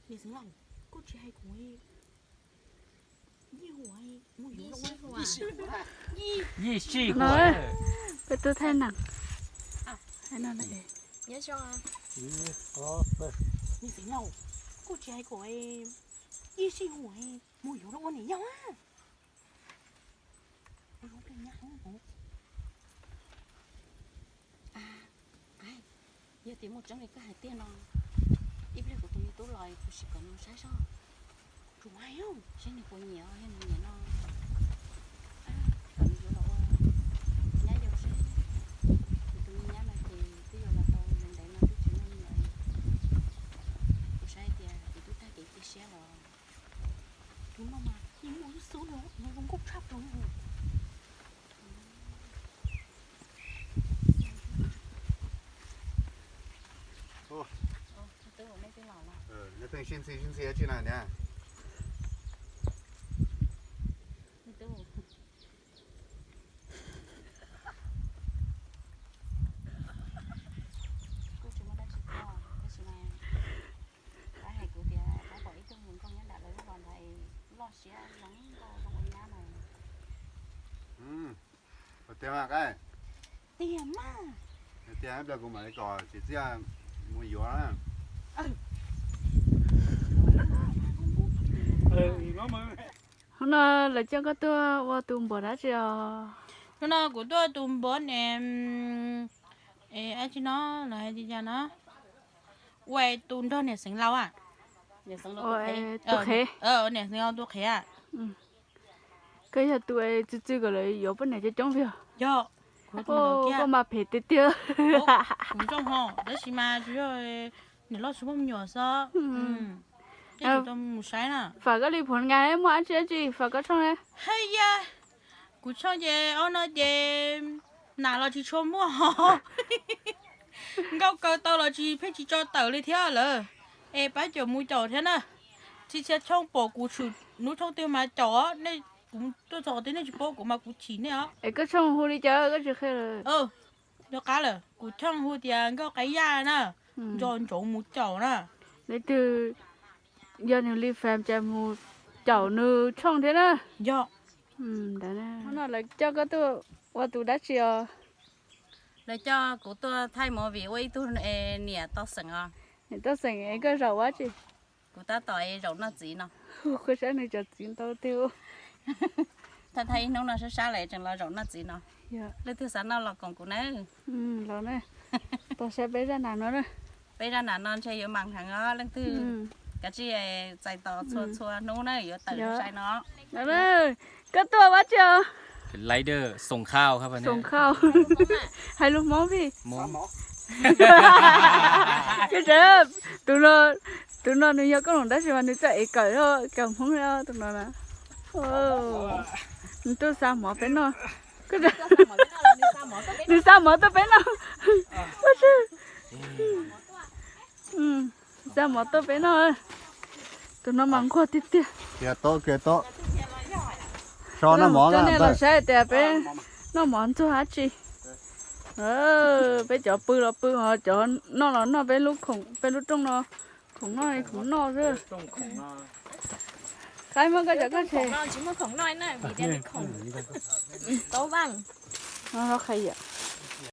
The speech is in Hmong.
Niam Xeev Laus, koj tsis hais kuv, Yij Sij, peb tub thaij neeb. Niam Xeev Laus, koj tsis hais kuv, Yij Sij hu mus yuav los ua niam yau. Yog tias muaj tseeb li koj hais tiag no, ib pliag kuv tus me tub los kuv sim kom nws saib seb, saib nws puas nyiam, yog nws nyiam no, kom nws yuav los ua nyab yau seb. Kuv tus me nyab no ces twb yuav los tau ntev ntev no twb tsis muaj me nyuam. Kuv saib tias kuv twb tag kev cia siab los. Tus no mas yeej muaj lub xub no, no zoo nkauj tshaj plaws. Kuv tsis muaj dab tsi ua, tab sis mas pab hais kuv tias pab pom ib tug hluas nkauj nyob nram lawv lub zos ntawd loj siab zoo nkauj zoo ua nyab no. Tiag mas, tiag mas, ib pliag kuv mam li kom txiv txiaj mus yuav na. Hnub no lawv coj koj tuaj ua tus npawg dab tsi os? Hnub no kuv tuaj ua tus npawg ne, dab tsi no lawv hais tias no, ua tus nrog niam Xeev Laus, tus qhev, niam Xeev Laus tus qhev. Koj yog tus txwj txwj kom lawv yuav poj niam coob coob li os? Yog, koj mas phem tiag tiag. Kuv zoo ho, tab sis mas tsis yog, niam loj tsis muaj me nyuam xwb. Mus saib na. Fam koj li phuv nkas muaj dab tsi dab tsi fam koj tshooj na? Haj yam, kuv tshooj ces ob no ces nam los tsis tshua muaj ho, nkauj kaw tau los tsis pheej tsis tso tawm li thiab lawm. Es pab caum mus caum thiab na. Txhia txhia tshooj pom kuv tshwm hnub tshooj twg mas caum, nej, kuv tuaj txog qhov twg nej tsis paub kuv mas kuv chim nej os. Es koj tshooj hu li cas koj tsis qhia lawm? Nco qab lawm, kuv tshooj hu tias Nkauj Qaib Yaj na, nco ntsoov mus caum na. Leej twg yog nws li fam ces mus caum nws tshooj thiab na. Yog. Hnub no lawv coj koj tuaj ua tus dab tsi os? Lawv coj kuv tuaj thaij movie ua ib tug niam toj xeem os. Niam toj xeem es koj zaum ua dab tsi? Kuv tab tom zaum noj txiv no. Koj saib nws cov txiv ntau tiag. Thaij thaij ib hnub no sab sab lawm tseem los zaum noj txiv no. Leej twg xav noj los koom kuv na. Los na, tos saib peb zaj nam no na. Peb zaj nam no ntshe yuav mas heev os, leej twg kav tsij txais tos txhua txhua hnub na yuav tawm sai no. Koj tuaj ua dab tsi os? Xoom khau, hais lus Hmoob pig. Tus no nws yog koj hloov dab tsi mas nws txawj ev kawm, kawm Hmoob tus no na. Nws tuaj xa mov peb noj. Nws xa mov tuaj peb noj. Xa mov tuaj peb noj. Tus no mas nquag tiag tiag. Coj nej los saib tias peb noj mov ntxuag dab tsi. Peb cov pw los pw, cov noj los noj, peb lub khoom, peb lub rooj no khoom noj khoom noj xwb. Qaib, muab koj cov koj tseg. Qhia yam.